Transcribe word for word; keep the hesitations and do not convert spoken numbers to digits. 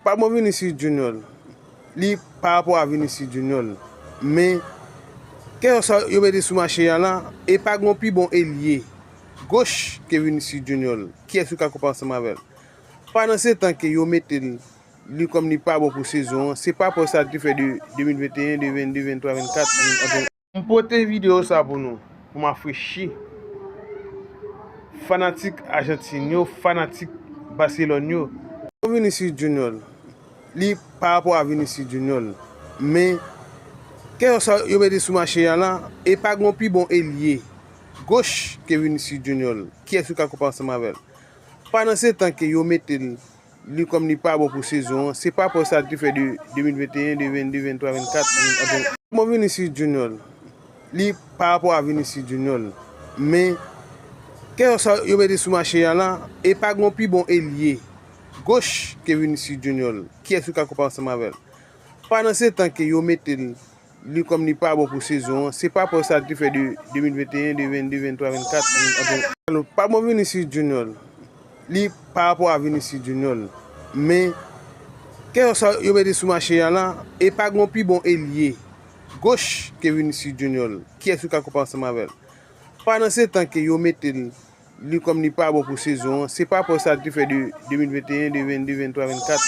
Pa bon Vinicius Junior. Li pa rapò a Vinicius Junior. Men, kèlkeswa yo mete sou mache a la, e pa gen yon pi bon elye goch ke Vinicius Junior. Kiyès ou ka konpare ansanm avè l? Pandan se tan ke yo mete l, li kòm li pa bon pou sezon an, se pa rapò sa l te fè de de mil venteyen, de vennde, venntwa, vennkat, anfen. M pote videyo sa pou nou, pou m afrechi fanatik Ajantin yo, fanatik Barcelone yo. Vinicius Junior. Li pa rapò a Vinicius Junior. Men, kèlkeswa yo mete sou mache a la, e pa gen yon pi bon elye goch ke Vinicius Junior. Kiyès ou ka konpare ansanm avè l? Pandan se tan ke yo mete l, li kòm li pa bon pou sezon an, se pa rapò sa l te fè de de mil venteyen, de vennde, venntwa, vennkat, anfen. Bon Vinicius Junior. Li pa rapò a Vinicius Junior. Men, kèlkeswa yo mete sou mache a la, e pa gen yon pi bon elye goch ke Vinicius Junior. Kiyès ou ka konpare ansanm avè l? Pandan se tan ke yo mete l, li kòm li pa bon pou sezon an, se pa rapò sa l te fè de de mil venteyen, de vennde, venntwa, vennkat, anfen. Alò, pa bon Vinicius Junior. Li pa rapò a Vinicius Junior. Men, kèlkeswa yo mete sou mache a la, e pa gen yon pi bon elye goch ke Vinicius Junior. Kiyès ou ka konpare ansanm avè l? Pandan se tan ke yo mete l, li kòm li pa bon pou sezon an, se pa rapò sa l te fè de de mil venteyen, de vennde, venntwa, vennkat,